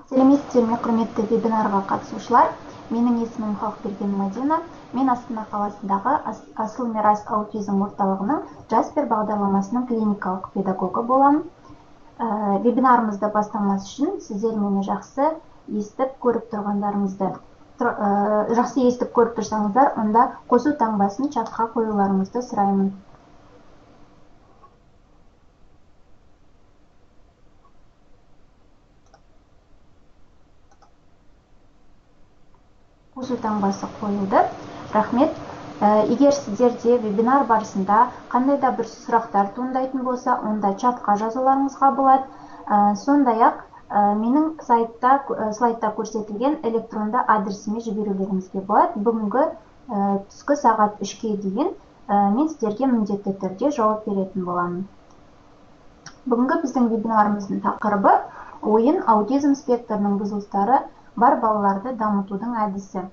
Сәлеметсіздер ме, құрметті вебинарға қатысушылар. Менің есімім Халықберген Мадина. Мен Астана қаласындағы Асыл Мирас аутизм орталығының Жаспер бағдарламасының клиникалық педагогы боламын. Вебинарымызды бастамас үшін сіздер мені жақсы естіп көріп тұрғандарыңызды, жақсы естіп көріп тұрсаңыздар, онда қосу таңбасын чатқа қоюларыңызды сұраймын. Қосу таңбасы қойылды. Рахмет. Егер сіздерде вебинар барысында қандай да бір сұрақтар туындайтын болса, онда чатқа жазуларыңызға болады. Сондай-ақ менің слайдта көрсетілген электронды адресіме жіберулеріңізге болады. Бүгінгі түскі сағат 3-ке дейін мен сіздерге міндетті түрде жауап беретін боламын. Бүгінгі біздің вебинарымыздың тақырыбы ойын аутизм спектрінің бұзылыстары бар балаларды дамытудың әдісі.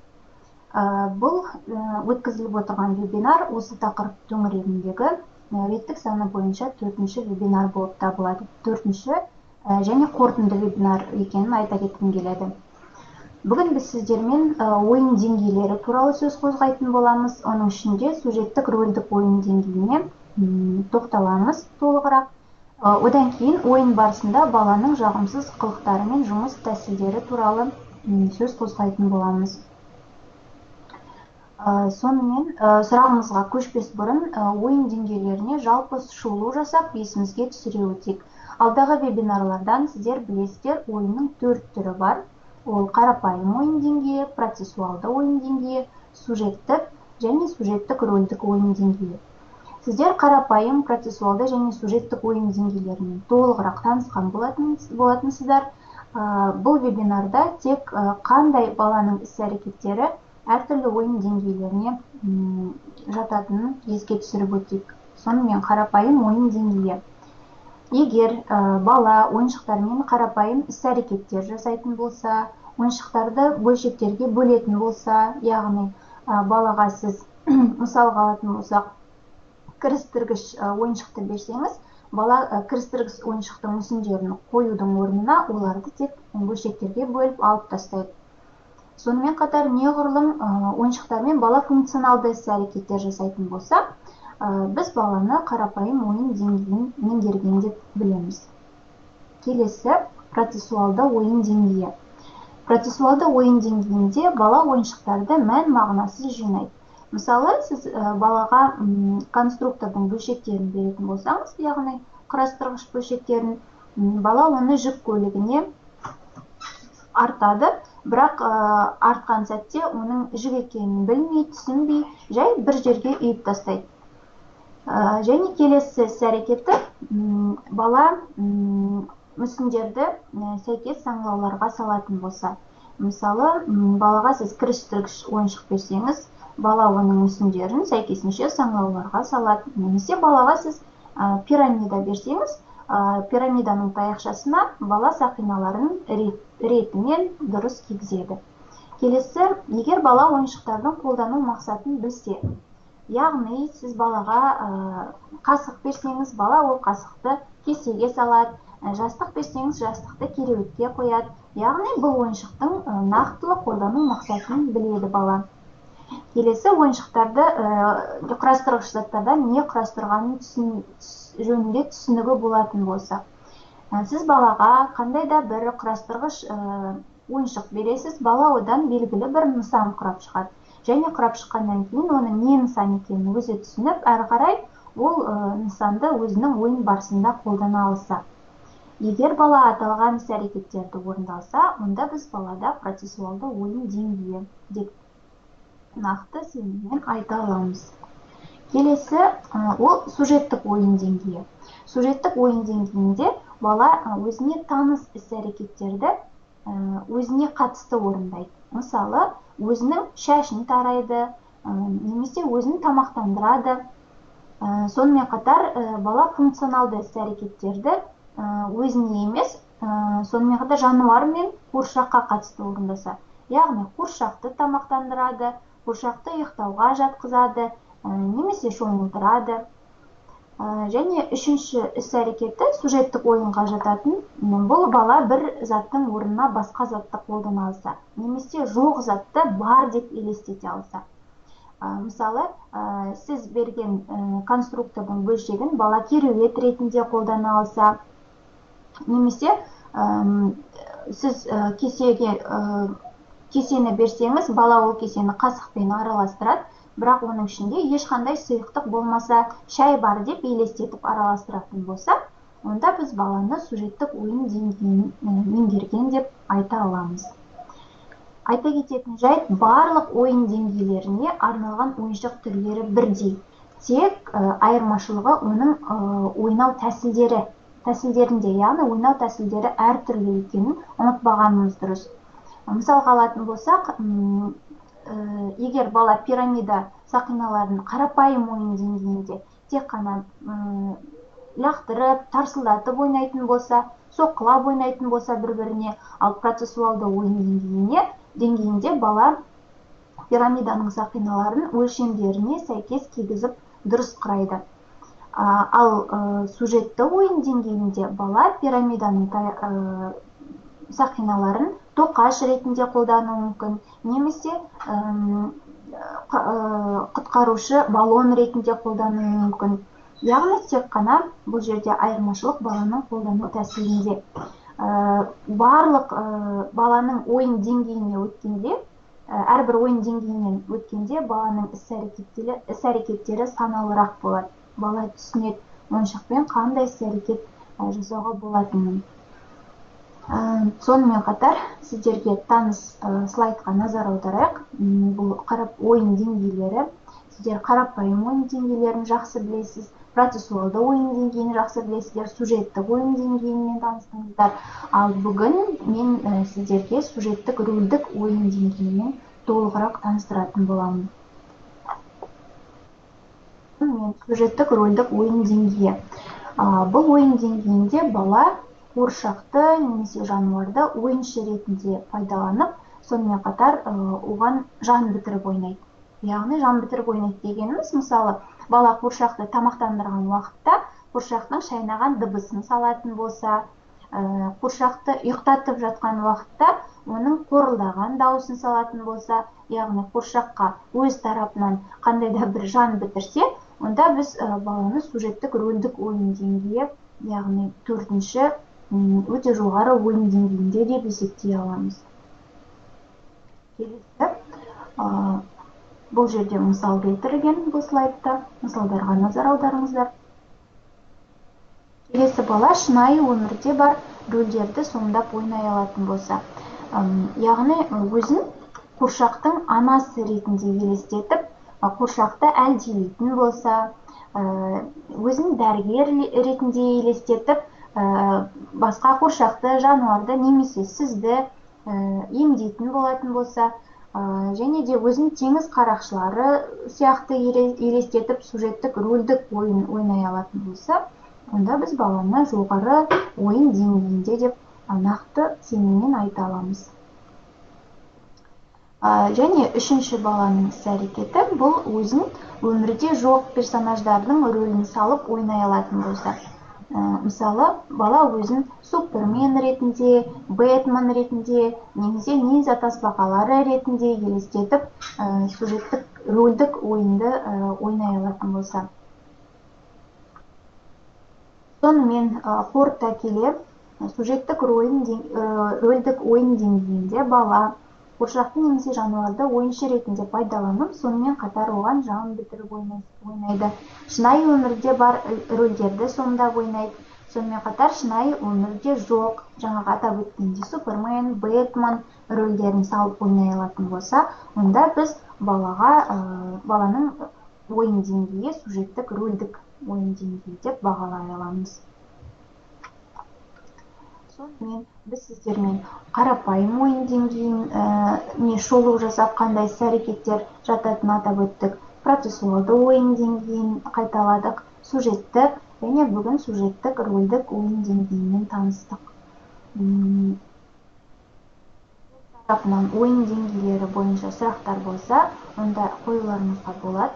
Бұл өткізіліп отырған вебинар осы тақырып төңірегіндегі реттік саны бойынша 4-ші вебинар болып табылады. 4-ші және қорытынды вебинар екенін айта кеткім келеді. Бүгін біз сіздермен ойын деңгейлері туралы сөз қозғайтын боламыз. Оның ішінде сюжеттік рөлдік ойын деңгейіне тоқталамыз толығырақ. Одан кейін ойын барысында баланың жағымсыз қылықтары мен жұмыс тәсілдері туралы сөз қозғайтын боламыз. Сонымен сұрағымызға көшпес бұрын ойын деңгейлеріне жалпы шолу жасап есімізге түсіре өтейік. Алдағы вебинарлардан сіздер білесіздер, ойынның 4 түрі бар. Ол қарапайым ойын деңгейі, процессуалды ойын деңгейі, сюжеттік және сюжеттік рөлдік ойын деңгейі. Сіздер қарапайым, процессуалды және сюжеттік ойын деңгейлерімен толығырақ танысқан болатынсыздар. Бұл вебинарда тек қандай баланың іс-әрекеттері әртүрлі ойын деңгейлеріне жататынын еске түсіріп өтейік. Сонымен қарапайым ойын деңгейі. Егер бала ойыншықтармен қарапайым іс-әрекеттер жасайтын болса, ойыншықтарды бөлшектерге бөлетін болса, яғни балаға сіз мысалға алатын болсақ, кірістіргіш ойыншықты берсеңіз, бала кірістіргіш ойыншықтың мүсіндерін қоюдың орнына оларды тек бөлшектерге бөліп алып тастайды. Сонымен қатар неғұрлым ойыншықтармен бала функционалды іс-әрекеттер жасайтын болса, біз баланы қарапайым ойын деңгейін меңгерген деп білеміз. Келесі процессуалды ойын деңгейі. Процессуалды ойын деңгейінде бала ойыншықтарды мән мағынасыз жинайды. Мысалы, сіз балаға конструктордың бөлшектерін беретін болсаңыз, яғни құрастырғыш бөлшектерін, бала оны жүк көлігіне артады, бірақ артқан сәтте оның жүк екенін білмей, түсінбей, жай бір жерге үйіп тастайды. Және келесі іс-әрекеті бала мүсіндерді сәйкес саңылауларға салатын болса. Мысалы, балаға сіз кірістіргіш ойыншық берсеңіз, бала оның мүсіндерін сәйкесінше саңылауларға салады. Немесе балаға сіз пирамида берсеңіз, пирамиданың таяқшасына бала сақиналарын ретімен дұрыс кигізеді. Келесі, егер бала ойыншықтардың қолдану мақсатын білсе, яғни сіз балаға қасық берсеңіз, бала ол қасықты кесеге салады, жастық берсеңіз, жастықты кереуетке қояды. Яғни бұл ойыншықтың нақтылы қолдану мақсатын біледі бала. Келесі, ойыншықтарды құрастырғыш заттардан не құрастырғанын жөнінде түсінігі болатын болса, сіз балаға қандай да бір құрастырғыш ойыншық бересіз, бала одан белгілі бір нысан құрап шығады. Және құрап шыққаннан кейін оның не нысан екенін өзі түсініп, әрі қарай ол нысанды өзінің ойын барысында қолдана алса. Егер бала аталған іс-әрекеттерді орындалса, онда біз балада процессуалды ойын деңгейі деп нақты сеніммен айта аламыз. Келесі, ол сюжеттік ойын деңгейі. Сюжеттік ойын деңгейінде бала өзіне таныс іс-әрекеттерді өзіне қатысты орындайды. Мысалы, өзінің шашын тарайды, немесе өзін тамақтандырады. Сонымен қатар бала функционалды іс-әрекеттерді өзіне емес, сонымен қатар жануар мен қуыршаққа қатысты орындаса. Яғни қуыршақты тамақтандырады, қуыршақты ұйықтауға жатқызады, немесе шомылдырады. Және үшінші іс-әрекеті сюжеттік ойынға жататын, бұл бала бір заттың орнына басқа затты қолдана алса, немесе жоқ затты бар деп елестете алса. Мысалы, сіз берген конструктордың бөлшегін бала кереует ретінде қолдана алса, немесе сіз кесені берсеңіз, бала ол кесені қасықпен араластырады, бірақ оның ішінде ешқандай сұйықтық болмаса, шай бар деп елестетіп араластыратын болса, онда біз баланы сюжеттік ойын деңгейін меңгерген деп айта аламыз. Айта кететін жайт, барлық ойын деңгейлеріне арналған ойыншық түрлері бірдей. Тек айырмашылығы оның ойнау тәсілдерінде, яғни ойнау тәсілдері әртүрлі екенін ұмытпағанымыз дұрыс. Мысалға алатын болсақ, егер бала пирамида сақиналарын қарапайым ойын деңгейінде тек қана лақтырып, тарсылдатып ойнайтын болса, соққылап ойнайтын болса бір-біріне, ал процессуалды ойын деңгейінде бала пирамиданың сақиналарын өлшемдеріне сәйкес кигізіп дұрыс құрайды. Ал сюжетті ойын деңгейінде бала пирамиданың сақиналарын тоқаш ретінде қолдануы мүмкін, немесе құтқарушы баллон ретінде қолдануы мүмкін. Яғни тек қана бұл жерде айырмашылық баланың қолдану тәсілінде. Барлық баланың ойын деңгейіне өткенде, әрбір ойын деңгейінен өткенде баланың іс-әрекеттері саналырақ болады. Бала түсінеді, ойыншықпен қандай іс-әрекет жасауға болатынын. Сонымен қатар сіздерге таныс слайдқа назар аударайық. Бұл ойын деңгейлері. Сіздер қарапайым ойын деңгейлерін жақсы білесіз, процессуалды ойын деңгейін жақсы білесіздер, сюжеттік ойын деңгейімен таныстыңыздар. Ал бүгін мен сіздерге сюжеттік рөлдік ойын деңгейімен толығырақ таныстыратын боламын. Мен сюжеттік рөлдік ойын деңгейі. Бұл ойын деңгейінде бала қуыршақты немесе жануарды ойыншы ретінде пайдаланып, сонымен қатар оған жан бітіріп ойнайды. Яғни жан бітіріп ойнайды дегеніміз, мысалы, бала қуыршақты тамақтандырған уақытта қуыршақтың шайнаған дыбысын салатын болса, қуыршақты ұйықтатып жатқан уақытта оның қорылдаған дауысын салатын болса, яғни қуыршаққа өз тарапынан қандай да бір жан бітірсе, онда біз баланы сюжеттік рөлдік ойын деңгейі, яғни төртінші өте жоғары ойын деңгейінде деп есептей аламыз. Келесі, бұл жерде мысал келтірілген бұл слайдта, мысалдарға назар аударыңыздар. Келесі, бала шынайы өмірде бар рөлдерді сомдап ойнай алатын болса, яғни өзін қуыршақтың анасы ретінде елестетіп, қуыршақты әлдилейтін болса, өзін дәрігер ретінде елестетіп, басқа қуыршақты, жануарды немесе сізді емдейтін болатын болса, және де өзін теңіз қарақшылары сияқты елестетіп, сюжеттік рөлдік ойын ойнай алатын болса, онда біз баланы жоғары ойын деңгейінде деп нақты сеніммен айта аламыз. Және үшінші баланың іс-әрекеті бұл өзін өмірде жоқ персонаждардың рөлін салып ойнай алатын болса. Мысалы, бала өзін Супермен ретінде, Бэтмен ретінде, немесе ниндзя тасбақалары ретінде елестетіп, сюжеттік рөлдік ойынды ойнай алатын болса. Сонымен қорыта келе, сюжеттік рөлдік ойын деңгейінде бала қуыршақты немесе жануарды ойыншы ретінде пайдаланып, сонымен қатар оған жан бітіріп ойнайды. Шынайы өмірде бар рөлдерді сомдап ойнайды. Сонымен қатар шынайы өмірде жоқ, жаңағы атап өткендей Супермен, Бэтмен рөлдерін салып ойнай алатын болса, онда біз баланың ойын деңгейі сюжеттік рөлдік ойын деңгейі деп бағалай аламыз. Сонымен біз сіздермен қарапайым ойын деңгейіне шолу жасап, қандай іс-әрекеттер жататынын атап өттік. Процессуалды ойын деңгейін қайталадық, сюжеттік және бүгін сюжеттік рөлдік ойын деңгейімен таныстық. Тарапынан ойын деңгейлері бойынша сұрақтар болса, онда қоюларыңызға болады.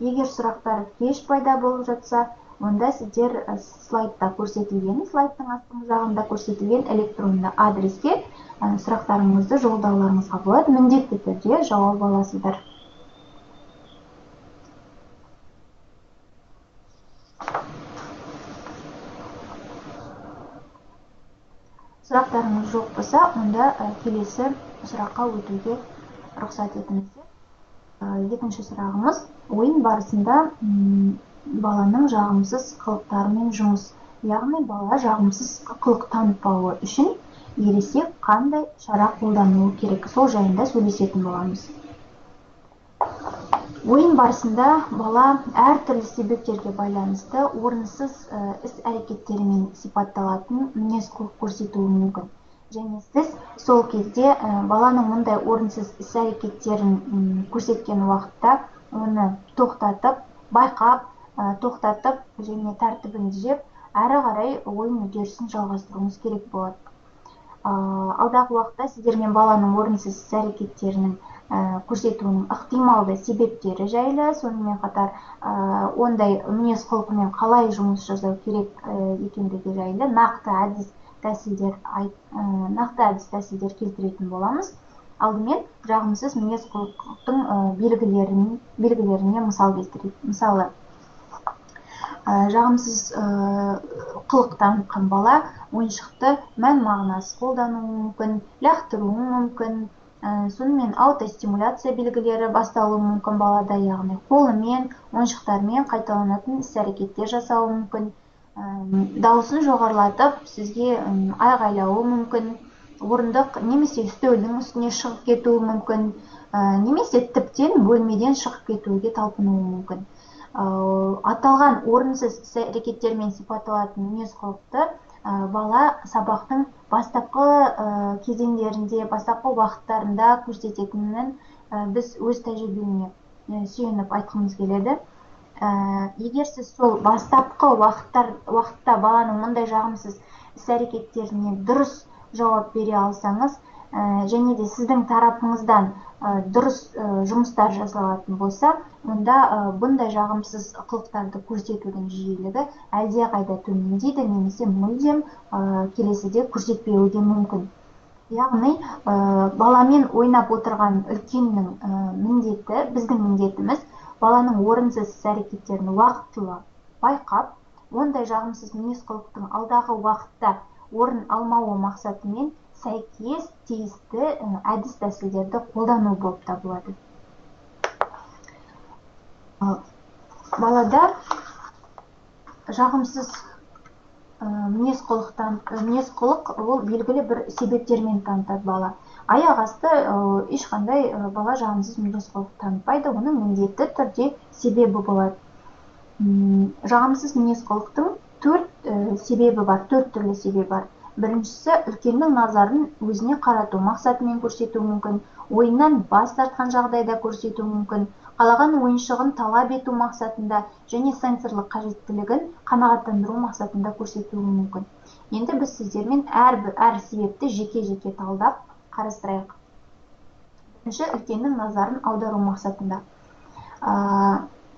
Егер сұрақтар кеш пайда болып жатса, онда сіздер слайдта көрсетілген, слайдтың астыңғы жағында көрсетілген электронды адреске сұрақтарыңызды жолдауларыңызға болады. Міндетті түрде жауап аласыздар. Сұрақтарыңыз жоқ болса, онда келесі сұраққа өтуге рұқсат етіңіздер. Екінші сұрағымыз: ойын барысында баланың жағымсыз қылықтарымен жұмыс. Яғни бала жағымсыз қылық танытпауы үшін ересек қандай шара қолдануы керек? Сол жайында сөйлесетін боламыз. Ойын барысында бала әртүрлі себептерге байланысты орынсыз іс-әрекеттерімен сипатталатын мінез-құлық көрсетуі мүмкін. Және сіз сол кезде баланың мұндай орынсыз іс-әрекеттерін көрсеткен уақытта оны тоқтатып, байқап, тоқтатып және тәртібін түзеп, әрі қарай ойын үдерісін жалғастыруыңыз керек болады. Алдағы уақытта сіздермен баланың орынсыз іс-әрекеттерінің көрсетуінің ықтималды себептері жайлы, сонымен қатар ондай мінез-құлқымен қалай жұмыс жасау керек екендігі жайлы нақты әдіс тәсілдер келтіретін боламыз. Алдымен жағымсыз мінез-құлықтың белгілеріне мысал келтірейік. Мысалы, жағымсыз қылық танытқан бала ойыншықты мән-мағынасыз қолдануы мүмкін, лақтыруы мүмкін, сонымен аутостимуляция белгілері басталуы мүмкін балада, яғни қолымен, ойыншықтармен қайталанатын іс-әрекеттер жасауы мүмкін, дауысын жоғарылатып сізге айғайлауы мүмкін, орындық немесе үстелдің үстіне шығып кетуі мүмкін, немесе тіптен бөлмеден шығып кетуге талпынуы мүмкін. Аталған орынсыз іс-әрекеттермен сипатталатын мінез-құлықты бала сабақтың бастапқы кезеңдерінде, бастапқы уақыттарында көрсететінін біз өз тәжірибеме сүйеніп айтқымыз келеді. Егер сіз сол бастапқы уақытта баланың мұндай жағымсыз іс-әрекеттеріне дұрыс жауап бере алсаңыз, және де сіздің тарапыңыздан дұрыс жұмыстар жасалатын болса, онда бұндай жағымсыз қылықтарды көрсетудің жиілігі әлдеқайда төмендейді немесе мүлдем келесіде көрсетпеуі де мүмкін. Яғни баламен ойнап отырған үлкеннің міндеті, біздің міндетіміз баланың орынсыз іс-әрекеттерін уақытылы байқап, ондай жағымсыз мінез-құлықтың алдағы уақытта орын алмауы мақсатымен сәйкес тиісті әдіс тәсілдерді қолдану болып табылады. Балада жағымсыз мінез-құлық ол белгілі бір себептермен танытады бала. Аяқ асты ешқандай бала жағымсыз мінез-құлық танытпайды, оның міндетті түрде себебі болады. Жағымсыз мінез-құлықтың төрт себебі бар, төрт түрлі себебі бар. Біріншісі, үлкеннің назарын өзіне қарату мақсатымен көрсету мүмкін, ойыннан бас тартқан жағдайда көрсету мүмкін, қалаған ойыншығын талап ету мақсатында және сенсорлық қажеттілігін қанағаттандыру мақсатында көрсетуі мүмкін. Енді біз сіздермен әр себепті жеке-жеке талдап қарастырайық. Бірінші, үлкеннің назарын аудару мақсатында.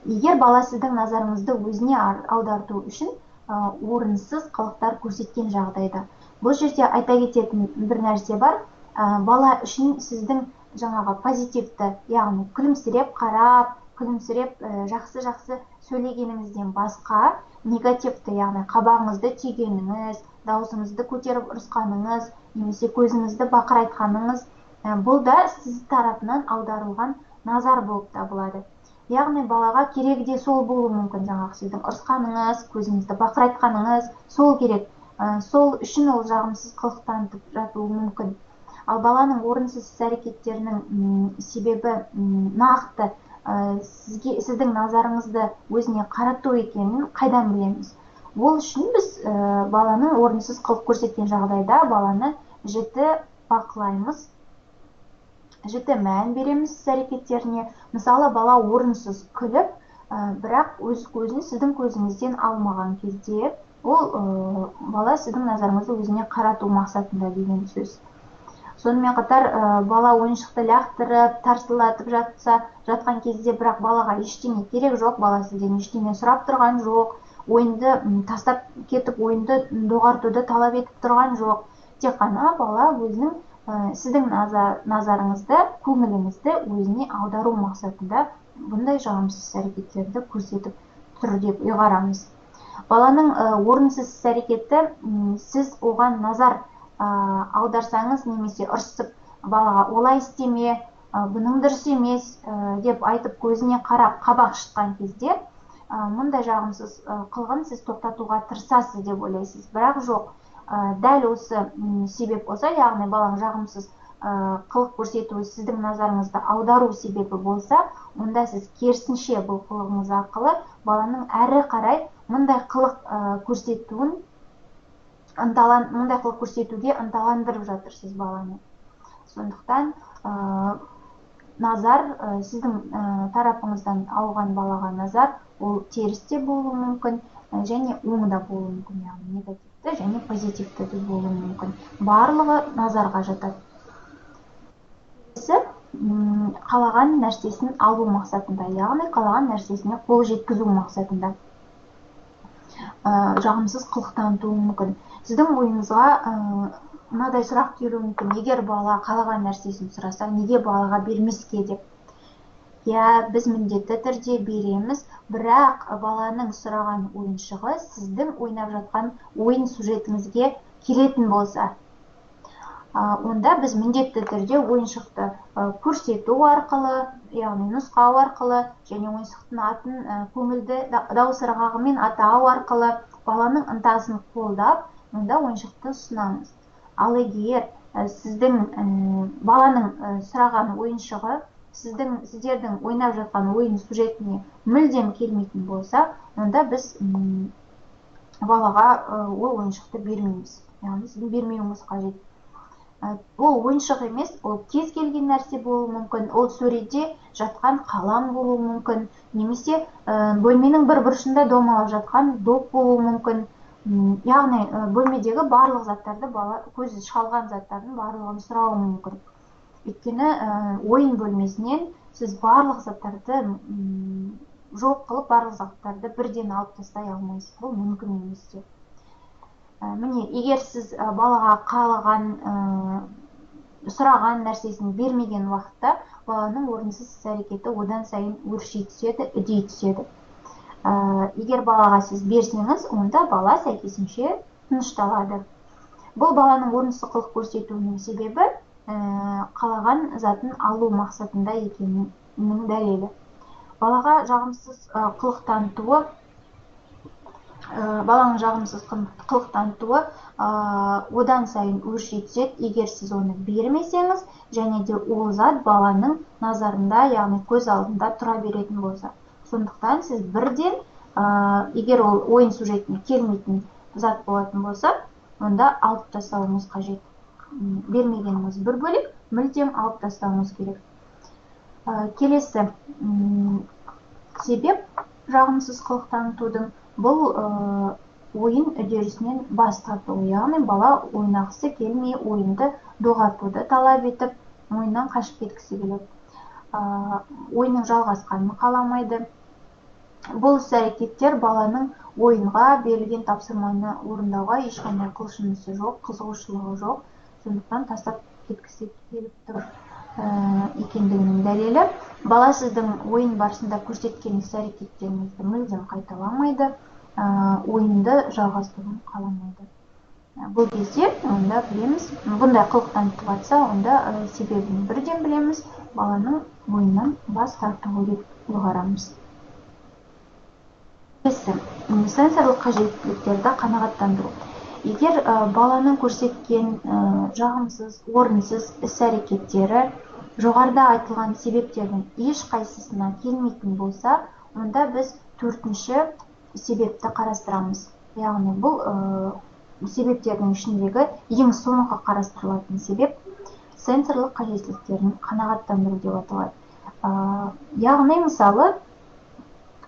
Егер бала сіздің назарыңызды өзіне аударту үшін орынсыз қылықтар көрсеткен жағдайда, бұл жерде айта кететін бір нәрсе бар. Бала үшін сіздің жаңағы позитивті, яғни күлімсіреп қарап, күлімсіреп жақсы-жақсы сөйлегеніңізден басқа негативті, яғни қабағыңызды түйгеніңіз, дауысыңызды көтеріп ұрысқаныңыз, немесе көзіңізді бақырайтқаныңыз, бұл да сіз тарапынан аударылған назар болып табылады. Яғни балаға керегі де сол болуы мүмкін, жаңағы сіздің ұрысқаныңыз, көзіңізді бақырайтқаныңыз сол керек. Сол үшін ол жағымсыз қылық танытып жатуы мүмкін. Ал баланың орынсыз іс-әрекеттерінің себебі нақты сіздің назарыңызды өзіне қарату екенін қайдан білеміз? Ол үшін біз баланың орынсыз қылық көрсеткен жағдайда баланы жіті бақылаймыз, жіті мән береміз іс-әрекеттеріне. Мысалы, бала орынсыз күліп, бірақ өз көзін сіздің көзіңізден алмаған кезде, ол бала сіздің назарыңызды өзіне қарату мақсатында деген сөз. Сонымен қатар бала ойыншықты лақтырып, тарсылатып жатқан кезде, бірақ балаға ештеңе керек жоқ, бала сізден ештеңе сұрап тұрған жоқ, ойынды тастап кетіп, ойынды доғартуды талап етіп тұрған жоқ. Тек қана бала өзінің сіздің назарыңызды, көңіліңізді өзіне аудару мақсатында бұндай жағымсыз іс-әрекеттерді көрсетіп тұр деп ұйғарамыз. Баланың орынсыз іс-әрекеті сіз оған назар аударсаңыз немесе ұрсып балаға олай істеме, бұның дұрыс емес деп айтып көзіне қарап қабақ шытқан кезде мұндай жағымсыз қылығын сіз тоқтатуға тырысасыз деп ойлайсыз. Бірақ жоқ, дәл осы себеп болса, яғни баланың жағымсыз қылық көрсетуі сіздің назарыңызды аудару себебі болса, онда сіз керісінше бұл қылығыңыз арқылы баланың әрі қарай мұндай қылық көрсетуін мұндай қылық көрсетуге ынталандырып жатырсыз баланы. Сондықтан назар сіздің тарапыңыздан ауған балаға назар ол теріс те болуы мүмкін және оң да болуы мүмкін, яғни негативті және позитивті де болуы мүмкін. Барлығы назарға жатады. Қалаған нәрсесін алу мақсатында, яғни қалаған нәрсесіне қол жеткізу мақсатында жағымсыз қылық танытуы мүмкін. Сіздің ойыңызға мынадай сұрақ келуі мүмкін: егер бала қалаған нәрсесін сұраса, неге балаға бермеске деп. Иә, біз міндетті түрде береміз, бірақ баланың сұраған ойыншығы сіздің ойнап жатқан ойын сюжетіңізге келетін болса, онда біз міндетті түрде ойыншықты көрсету арқылы, яғни нұсқау арқылы және ойыншықтың атын көңілді дауыс ырғағымен атау арқылы баланың ынтасын қолдап, онда ойыншықты ұсынамыз. Ал егер сіздің баланың сұраған ойыншығы сіздердің ойнап жатқан ойын сюжетіне мүлдем келмейтін болса, онда біз балаға ол ойыншықты бермейміз. Яғни сіздің бермеуіңіз қажет. Ол ойыншық емес, ол кез келген нәрсе болуы мүмкін, ол сөреде жатқан қалам болуы мүмкін, немесе бөлменің бір бұрышында домалап жатқан доп болуы мүмкін. Яғни бөлмедегі барлық заттарды, бала көзі шалған заттардың барлығын сұрауы мүмкін. Өйткені ойын бөлмесінен сіз барлық заттарды жоқ қылып, барлық заттарды бірден алып тастай алмайсыз. Бұл мүмкін емес те. Міне, егер сіз балаға қалаған, сұраған нәрсесін бермеген уақытта, баланың орынсыз іс-әрекеті одан сайын өрши түседі, үдей түседі. Егер балаға сіз берсеңіз, онда бала сәйкесінше тынышталады. Бұл баланың орынсыз қылық көрсетуінің себебі қалаған затын алу мақсатында екенінің дәлелі. Балаға жағымсыз қылық танытуы, баланың жағымсыз қылық танытуы одан сайын өрши түседі, егер сіз оны бермесеңіз, және де ол зат баланың назарында, яғни көз алдында тұра беретін болса. Сондықтан сіз бірден, егер ол ойын сюжетіне келмейтін зат болатын болса, онда алып тастауыңыз қажет. Бермегеніңіз бір бөлек, мүлдем алып тастауыңыз керек. Келесі себеп жағымсыз қылық танытудың бұл ойын үдерісінен бас тарту, яғни бала ойнағысы келмей ойынды доғартуды талап етіп, ойыннан қашып кеткісі келеді. Ойынның жалғасқанын қаламайды. Бұл іс-әрекеттер баланың ойынға берілген тапсырманы орындауға ешқандай құлшынысы жоқ, қызығушылығы жоқ, сондықтан тастап кеткісі келіп тұр екендігінің дәлелі. Бала сіздің ойын барысында көрсеткен іс-әрекеттеріңізді мүлдем қайталамайды, ойынды жалғастыруын қаламайды. Бұл кезде онда білеміз, бұндай қылық танытып жатса, онда себебін бірден білеміз, баланың ойыннан бас тартуы деп ұйғарамыз. Келесі, сенсорлық қажеттіліктерді қанағаттандыру. Егер баланың көрсеткен жағымсыз, орынсыз іс-әрекеттері жоғарыда айтылған себептердің ешқайсысына келмейтін болса, онда біз төртінші себепті қарастырамыз. Яғни бұл себептердің ішіндегі ең соңғы қарастырылатын себеп сенсорлық қажеттіліктерін қанағаттандыру деп аталады. Яғни мысалы,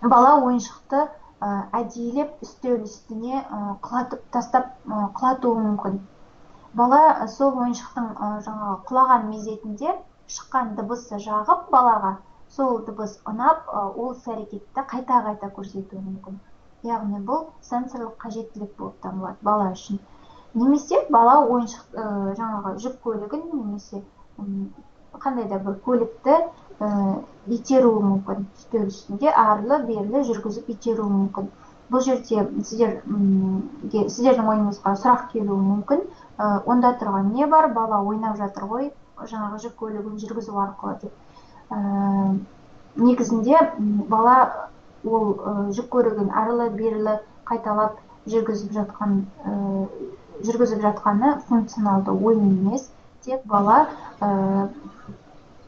бала ойыншықты әдейілеп үстел үстіне құлатып тастап, құлатуы мүмкін. Бала сол ойыншықтың жаңағы құлаған мезетінде шыққан дыбысы жағып балаға, сол дыбыс ұнап, ол іс әрекетті қайта-қайта көрсетуі мүмкін. Яғни бұл сенсорлық қажеттілік болып табылады бала үшін. Немесе бала ойыншық жаңағы жүк көлігін немесе қандай да бір көлікті итеруі мүмкін. Үстел үстінде арлы-берлі жүргізіп итеруі мүмкін. Бұл жерде сіздердің ойыңызға сұрақ келуі мүмкін. Онда тұрған не бар, бала ойнап жатыр ғой, жаңағы жүк көлігін жүргізу арқылы деп. Негізінде бала ол жүк көлігін арлы-берлі қайталап жүргізіп жатқаны функционалды ойын емес, тек бала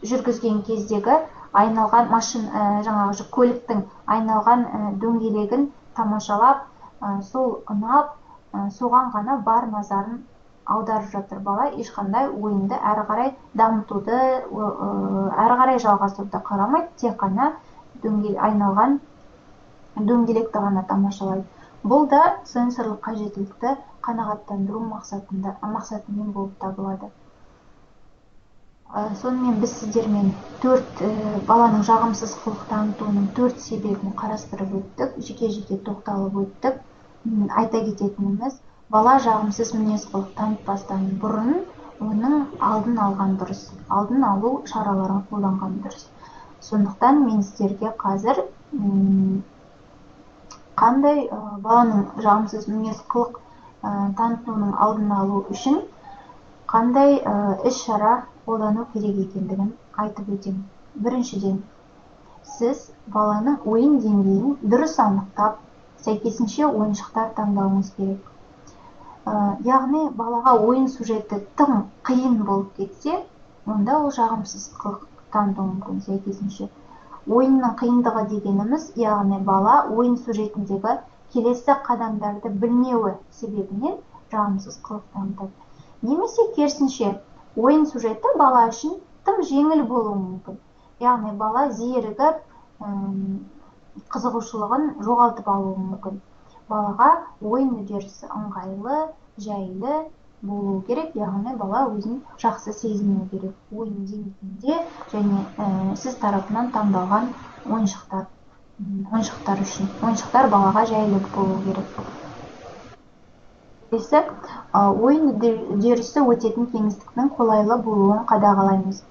жүргізген кездегі айналған машин, жаңағы жүк көліктің айналған дөңгелегін тамашалап, сол ұнап, соған ғана бар назарын аударып жатыр. Бала ешқандай ойынды әрі қарай дамытуды, әрі қарай жалғастыруды қарамайды, тек қана айналған дөңгелекті ғана тамашалайды. Бұл да сенсорлық қажеттілікті қанағаттандыру мақсатымен болып табылады. Сонымен біз сіздермен баланың жағымсыз қылық танытуының 4 себебін қарастырып өттік, жеке-жеке тоқталып өттік. Айта кететініміз, бала жағымсыз мінез құлық танытпастан бұрын оның алдын алған дұрыс, алдын алу шараларын қолданған дұрыс. Сондықтан мен сіздерге қазір қандай баланың жағымсыз мінез құлық танытуының алдын алу үшін қандай іс-шара қолдану керек екендігін айтып өтемін. Біріншіден, сіз баланың ойын деңгейін дұрыс анықтап, сәйкесінше ойыншықтар таңдауыңыз керек. Яғни балаға ойын сюжеті тым қиын болып кетсе, онда ол жағымсыз қылық танытуы мүмкін сәйкесінше. Ойынның қиындығы дегеніміз, яғни бала ойын сюжетіндегі келесі қадамдарды білмеуі себебінен жағымсыз қылық танытады. Немесе керісінше, ойын сюжеті бала үшін тым жеңіл болуы мүмкін. Яғни бала зерігіп, қызығушылығын жоғалтып алуы мүмкін. Балаға ойын үдерісі ыңғайлы, жайлы болуы керек, яғни бала өзін жақсы сезінуі керек. Ойын деңгейінде және сіз тарапынан таңдалған ойыншықтар үшін. Ойыншықтар балаға жайлы болуы керек. Келесі, ойын үдерісі өтетін кеңістіктің қолайлы болуын қадағалаймыз.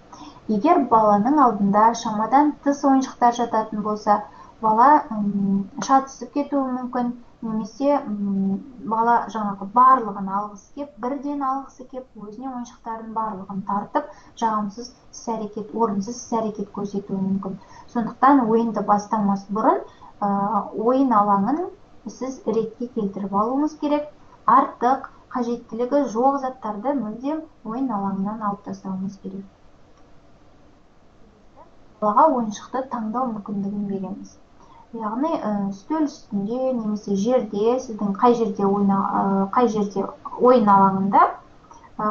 Егер баланың алдында шамадан тыс ойыншықтар жататын болса, бала шатысып кетуі мүмкін, немесе бала жаңағы барлығын алғысы кеп, бірден алғысы кеп, өзіне ойыншықтардың барлығын тартып, жағымсыз іс-әрекет, орынсыз іс-әрекет көрсетуі мүмкін. Сондықтан ойынды бастамас бұрын ойын алаңын сіз ретке келтіріп алуыңыз керек. Артық қажеттілігі жоқ заттарды мүлдем ойын алаңынан алып тастауымыз керек. Балаға ойыншықты таңдау мүмкіндігін береміз. Яғни үстел үстінде немесе жерде, сіздің қай жерде ойын алаңында,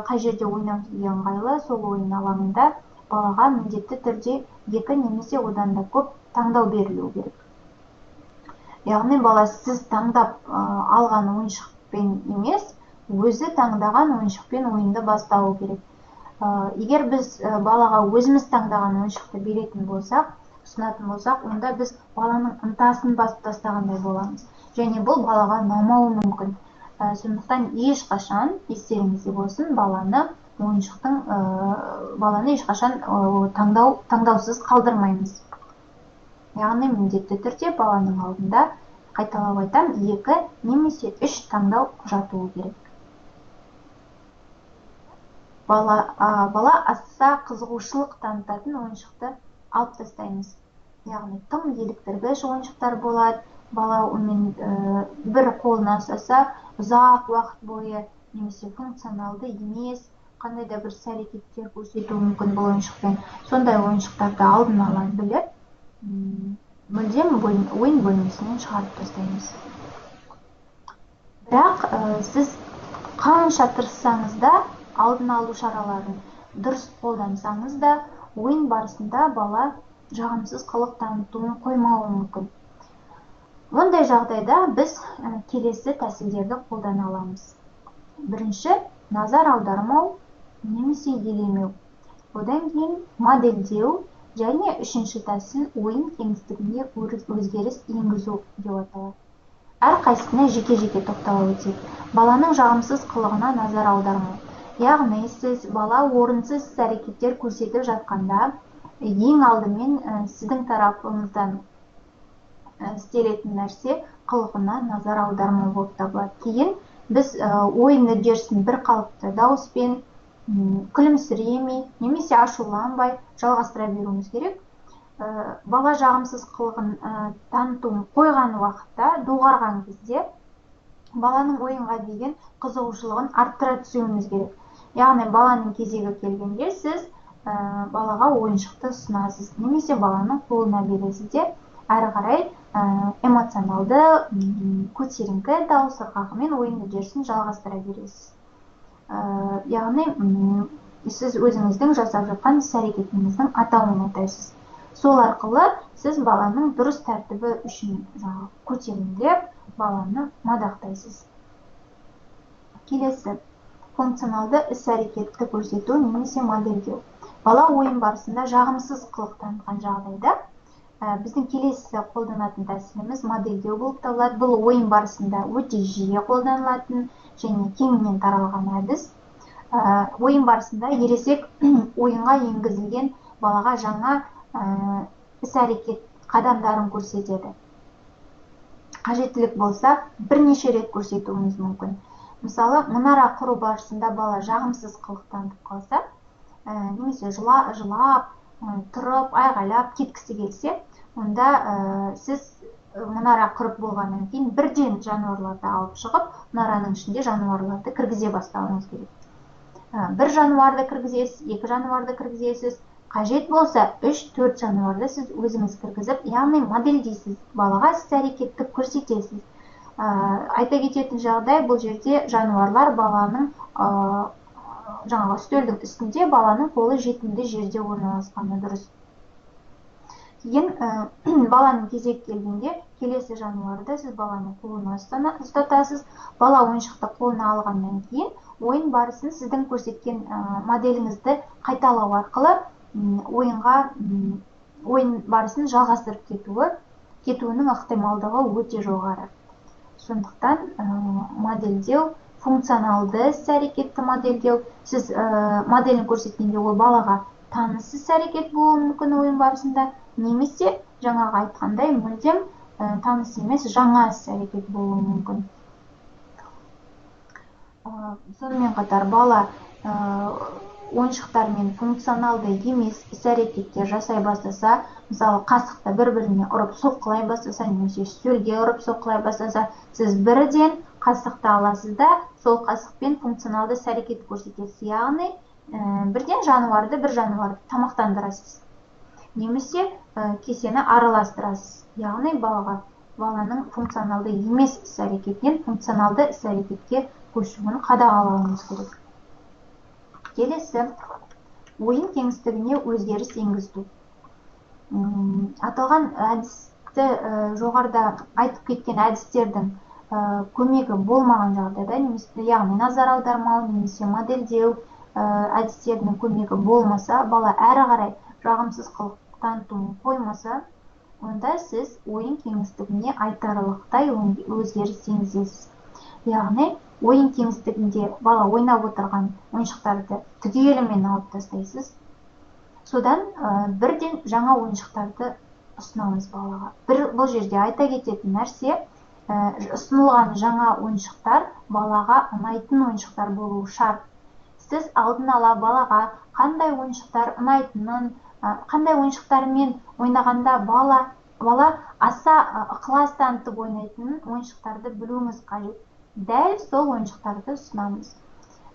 қай жерде ойнау сізге ыңғайлы, сол ойын алаңында балаға міндетті түрде 2 немесе одан да көп таңдау берілуі керек. Яғни бала сіз таңдап алған ойыншықпен емес, өзі таңдаған ойыншықпен ойынды бастауы керек. Егер біз балаға өзіміз таңдаған ойыншықты беретін болсақ, ұсынатын болсақ, онда біз баланың ынтасын басып тастағандай боламыз. Және бұл балаға ұнамауы мүмкін. Сондықтан ешқашан естеріңізде болсын, баланы ешқашан таңдаусыз қалдырмаймыз. Яғни міндетті түрде баланың алдында, қайталап айтам, 2 немесе 3 таңдау жатуы керек. Бала аса қызығушылық танытатын ойыншықты алып тастаймыз. Яғни тым еліктіргіш ойыншықтар болады. Бала онымен бір қолына ұстаса ұзақ уақыт бойы немесе функционалды емес, қандай да бір іс-әрекеттер көрсетуі мүмкін бұл ойыншықпен. Сондай ойыншықтарды алдын ала біліп, мүлдем ойын бөлмесінен шығарып тастаймыз. Бірақ сіз қанша тырыссаңыз да, алдын алу шараларын дұрыс қолдансаңыз да, ойын барысында бала жағымсыз қылық танытуын қоймауы мүмкін. Ондай жағдайда біз келесі тәсілдерді қолдана аламыз. Бірінші, Назар аудармау немесе елемеу. Одан кейін модельдеу және үшінші тәсіл ойын кеңістігіне өзгеріс енгізу деп аталады. Әрқайсысына жеке-жеке тоқтала өтсек. Баланың жағымсыз қылығына назар аудармау. Яғни сіз бала орынсыз іс-әрекеттер көрсетіп жатқанда ең алдымен сіздің тарапыңыздан істелетін нәрсе қылығына назар аудармау болып табылады. Кейін біз ойын үдерісін бір қалыпты дауыспен, күлімсіремей немесе ашуланбай жалғастыра беруіміз керек. Бала жағымсыз қылығын танытуын қойған уақытта, доғарған кезде баланың ойынға деген қызығушылығын арттыра түсуіміз керек. Яғни баланың кезегі келгенде сіз балаға ойыншықты ұсынасыз немесе баланың қолына бересіз де әрі қарай эмоционалды, көтеріңкі дауыс ырғағымен ойын үдерісін жалғастыра бересіз. Яғни сіз өзіңіздің жасап жатқан іс-әрекетіңіздің атауын атайсыз. Сол арқылы сіз баланың дұрыс тәртібі үшін жаңағы көтеріңдеп баланы мадақтайсыз. Келесі функционалды іс-әрекетті көрсету немесе модельдеу. Бала ойын барысында жағымсыз қылық танытқан жағдайда біздің келесі қолданатын тәсіліміз модельдеу болып табылады. Бұл ойын барысында өте жиі қолданылатын және кеңінен таралған әдіс. Ойын барысында ересек ойынға енгізілген балаға жаңа іс-әрекет қадамдарын көрсетеді. Қажеттілік болса, бірнеше рет көрсетуіміз мүмкін. Мысалы, мұнара құру барысында бала жағымсыз қылық танытып қалса, немесе жылап, тұрып, айғайлап кеткісі келсе, онда сіз мұнара құрып болғаннан кейін бірден жануарларды алып шығып, мұнараның ішінде жануарларды кіргізе бастауыңыз керек. Бір жануарды кіргізесіз, екі жануарды кіргізесіз, қажет болса 3-4 жануарды сіз өзіңіз кіргізіп, яғни модельдейсіз, балаға іс-әрекетті көрсетесіз. Айта кететін жағдай, бұл жерде жануарлар баланың жаңағы үстелдің үстінде баланың қолы жетімді жерде орналасқаны дұрыс. Кейін баланың кезегі келгенде келесі жануарды сіз баланың қолына ұстатасыз. Бала ойыншықты қолына алғаннан кейін ойын барысын сіздің көрсеткен моделіңізді қайталау арқылы ойын барысын жалғастырып кетуінің ықтималдығы өте жоғары. Сондықтан модельдеу, функционалды іс-әрекетті модельдеу, сіз моделін көрсеткенде ол балаға таныс іс-әрекет болуы мүмкін ойын барысында, немесе жаңағы айтқандай мүлдем таныс емес жаңа іс-әрекет болуы мүмкін. Сонымен қатар бала ойыншықтармен функционалды емес іс-әрекеттер жасай бастаса, мысалы қасықты бір-біріне ұрып соққылай бастаса, немесе үстелге ұрып соққылай бастаса, сіз бірден қасықты аласыз да, сол қасықпен функционалды іс-әрекет көрсетесіз. Яғни бірден бір жануарды тамақтандырасыз, немесе кесені араластырасыз. Яғни баланың функционалды емес іс-әрекетінен функционалды іс-әрекетке көшуін қадағалауымыз керек. Келесі, ойын кеңістігіне өзгеріс енгізу. Аталған әдісті жоғарыда айтып кеткен әдістердің көмегі болмаған жағдайда, немесе яғни назар аудармау немесе модельдеу әдістерінің көмегі болмаса, бала әрі қарай жағымсыз қылық танытуын қоймаса, онда сіз ойын кеңістігіне айтарлықтай өзгеріс енгізесіз. Яғни ойын кеңістігінде бала ойнап отырған ойыншықтарды түгелімен алып тастайсыз. Содан бірден жаңа ойыншықтарды ұсынамыз балаға. Бұл жерде айта кететін нәрсе, ұсынылған жаңа ойыншықтар балаға ұнайтын ойыншықтар болуы шарт. Сіз алдын ала балаға қандай ойыншықтар ұнайтынын, қандай ойыншықтармен ойнағанда бала аса ықылас танытып ойнайтынын ойыншықтарды білуіңіз қажет. Дәл сол ойыншықтарды ұсынамыз.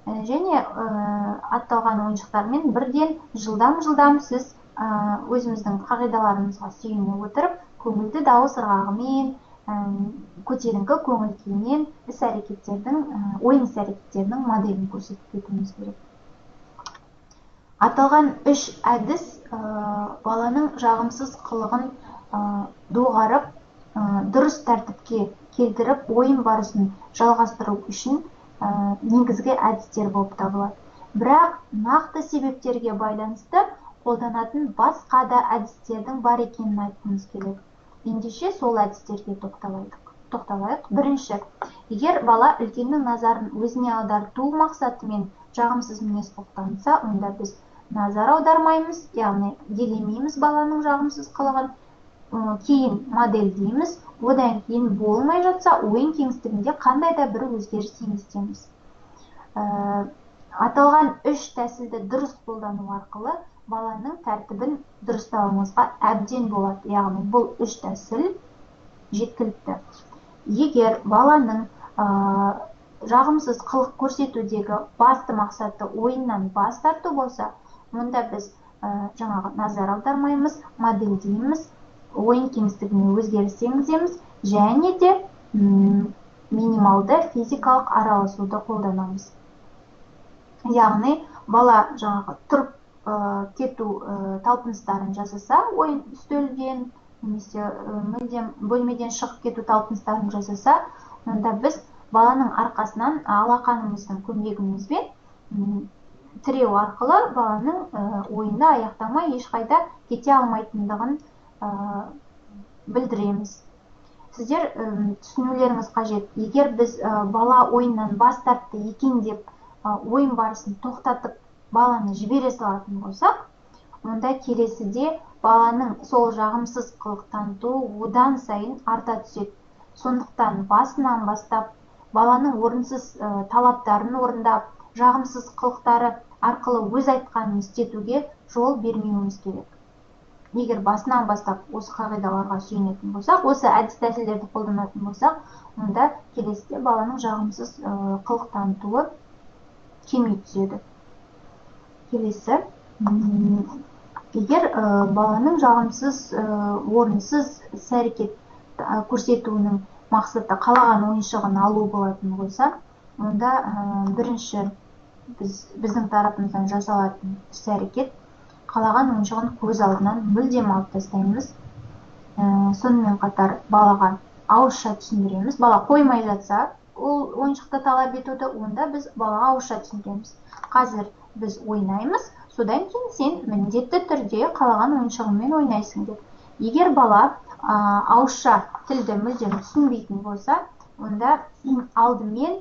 Және аталған ойыншықтармен бірден жылдам-жылдам сіз өзіміздің қағидаларымызға сүйене отырып, көңілді дауыс ырғағымен, көтеріңкі көңіл күймен ойын іс-әрекеттерінің моделін көрсетіп кетуіміз керек. Аталған үш әдіс баланың жағымсыз қылығын доғарып, дұрыс тәртіпке келтіріп, ойын барысын жалғастыру үшін негізгі әдістер болып табылады. Бірақ нақты себептерге байланысты қолданатын басқа да әдістердің бар екенін айтқымыз келеді. Ендеше сол әдістерге тоқталайық. Бірінші, егер бала үлкеннің назарын өзіне аударту мақсатымен жағымсыз мінез құлық танытса, онда біз назар аудармаймыз, яғни елемейміз баланың жағымсыз қылығын, кейін модельдейміз, одан кейін болмай жатса, ойын кеңістігінде қандай да бір өзгеріс енгіземіз. Аталған үш тәсілді дұрыс қолдану арқылы баланың тәртібін дұрыстауыңызға әбден болады. Яғни бұл үш тәсіл жеткілікті. Егер баланың жағымсыз қылық көрсетудегі басты мақсаты ойыннан бас тарту болса, онда біз жаңағы назар аудармаймыз, модельдейміз, ойын кеңістігіне өзгеріс енгіземіз және де минималды физикалық араласуды қолданамыз. Яғни бала жаңағы тұрып кету талпыныстарын жасаса, ойын үстелден немесе мүлдем бөлмеден шығып кету талпыныстарын жасаса, онда біз баланың арқасынан алақанымыздың көмегімізбен тіреу арқылы баланың ойынды аяқтамай ешқайда кете алмайтындығын білдіреміз. Сіздер түсінулеріңіз қажет. Егер біз бала ойыннан бас тартты екен деп ойын барысын тоқтатып баланы жібере салатын болсақ, онда келесіде баланың сол жағымсыз қылық танытуы одан сайын арта түседі. Сондықтан басынан бастап баланың орынсыз талаптарын орындап, жағымсыз қылықтары арқылы өз айтқанын істетуге жол бермеуіміз керек. Егер басынан бастап осы қағидаларға сүйенетін болсақ, осы әдіс тәсілдерді қолданатын болсақ, онда келесіде баланың жағымсыз қылық танытуы кеми түседі. Келесі, егер баланың жағымсыз, орынсыз іс-әрекет көрсетуінің мақсаты қалаған ойыншығын алу болатын болса, онда бірінші біздің тарапымыздан жасалатын іс-әрекет қалаған ойыншығын көз алдынан мүлдем алып тастаймыз. Сонымен қатар балаға ауызша түсіндіреміз. Бала қоймай жатса, ол ойыншықты талап етуді, онда біз балаға ауызша түсіндіреміз. Қазір біз ойнаймыз, содан кейін сен міндетті түрде қалаған ойыншығыңмен ойнайсың деп. Егер бала ауызша тілді мүлдем түсінбейтін болса, онда алдымен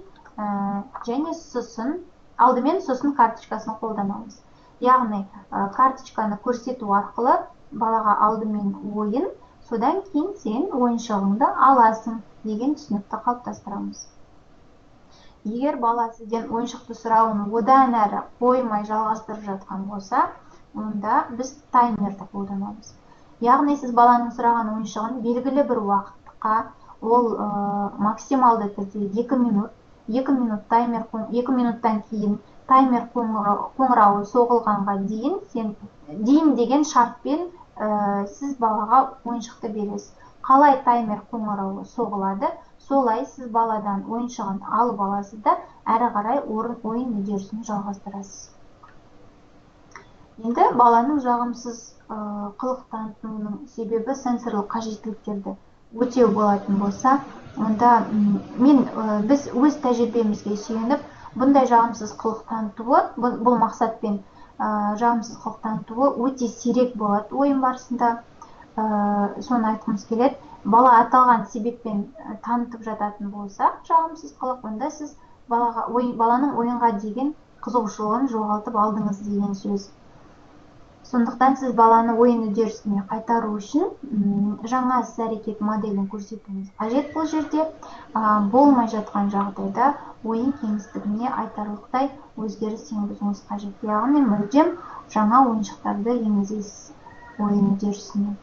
және сосын, алдымен сосын карточкасын қолданамыз. Яғни карточканы көрсету арқылы балаға алдымен ойын, содан кейін сен ойыншығыңды аласың деген түсінікті қалыптастырамыз. Егер бала сізден ойыншықты сұрауын одан әрі қоймай жалғастырып жатқан болса, онда біз таймерді қолданамыз. Яғни сіз баланың сұраған ойыншығын белгілі бір уақытқа, ол максималды түрде 2 минут, 2 минут таймер, 2 минуттан кейін таймер қоңырауы соғылғанға дейін, сен дейін деген шартпен сіз балаға ойыншықты бересіз. Қалай таймер қоңырауы соғылады, солай сіз баладан ойыншығын алып аласыз да, әрі қарай ойын үдерісін жалғастырасыз. Енді баланың жағымсыз қылық танытуының себебі сенсорлық қажеттіліктерді өтеу болатын болса, онда біз өз тәжірибемізге сүйеніп, бұндай жағымсыз қылық танытуы, бұл мақсатпен жағымсыз қылық танытуы өте сирек болады ойын барысында. Соны айтқымыз келеді. Бала аталған себеппен танытып жататын болса жағымсыз қылық, онда сіз баланың ойынға деген қызығушылығын жоғалтып алдыңыз деген сөз. Сондықтан сіз баланы ойын үдерісіне қайтару үшін жаңа іс-әрекет моделін көрсетуіңіз қажет. Бұл жерде болмай жатқан жағдайда ойын кеңістігіне айтарлықтай өзгеріс енгізуіңіз қажет. Яғни мүлдем жаңа ойыншықтарды енгізесіз ойын үдерісіне.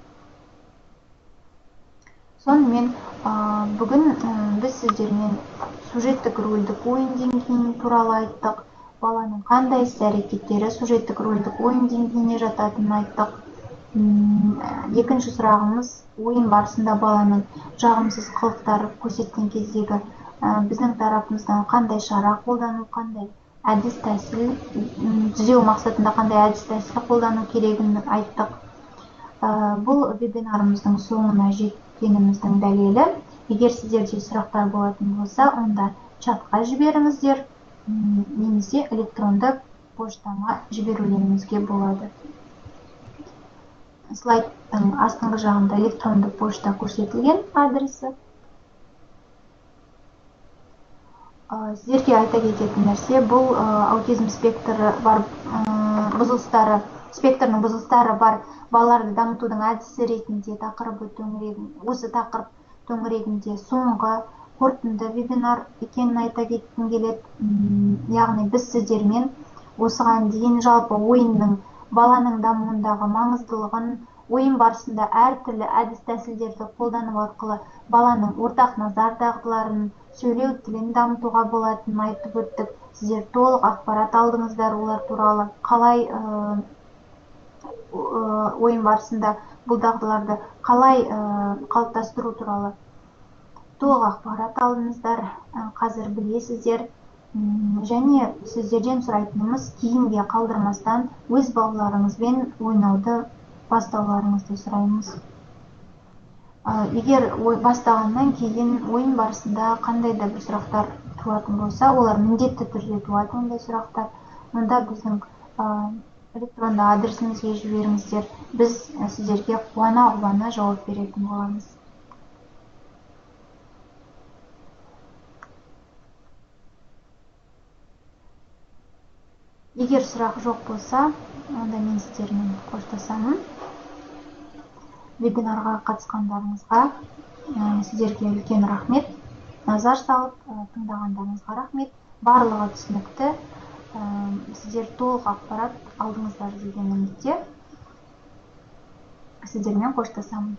Сонымен бүгін біз сіздермен сюжеттік рөлдік ойын деңгейі туралы айттық. Баланың қандай іс-әрекеттері сюжеттік рөлдік ойын деңгейіне жататынын айттық. Екінші сұрағымыз, ойын барысында баланың жағымсыз қылықтары көрсеткен кездегі біздің тарапымыздан қандай шара қолдану, қандай әдіс тәсіл түзеу мақсатында қандай әдіс тәсіл қолдану керегін айттық. Бұл вебинарымыздың соңына жеткеніміздің дәлелі. Егер сіздерде сұрақтар болатын болса, онда чатқа жіберіңіздер. Немесе электронды поштама жіберулеріңізге болады. Слайдтың астыңғы жағында электронды пошта көрсетілген адресі. Сіздерге айта кететін нәрсе, бұл аутизм спектрі бар бұзылыстары, спектрінің бұзылыстары бар балаларды дамытудың әдісі ретінде тақырыбы төңірегін, осы тақырып төңірегінде соңғы қорытынды вебинар екенін айта кеткім келеді. Яғни біз сіздермен осыған дейін жалпы ойынның баланың дамуындағы маңыздылығын, ойын барысында әртүрлі әдіс тәсілдерді қолдану арқылы баланың ортақ назар дағдыларын, сөйлеу тілін дамытуға болатынын айтып өттік. Сіздер толық ақпарат алдыңыздар олар туралы, қалай ойын барысында бұл дағдыларды қалай қалыптастыру туралы толық ақпарат алдыңыздар, қазір білесіздер. Және сіздерден сұрайтынымыз, кейінге қалдырмастан өз балаларыңызбен ойнауды бастауларыңызды сұраймыз. Егер бастағаннан кейін ойын барысында қандай да бір сұрақтар туатын болса, олар міндетті түрде туады ондай сұрақтар. Онда біздің электронды адресімізге жіберіңіздер. Біз сіздерге қуана-қуана жауап беретін боламыз. Егер сұрақ жоқ болса, онда мен сіздермен қоштасамын. Вебинарға қатысқандарыңызға сіздерге үлкен рахмет. Назар салып, тыңдағандарыңызға рахмет. Барлығы түсінікті. Сіздер толық ақпарат алдыңыздар деген үмітте сіздермен қоштасамын.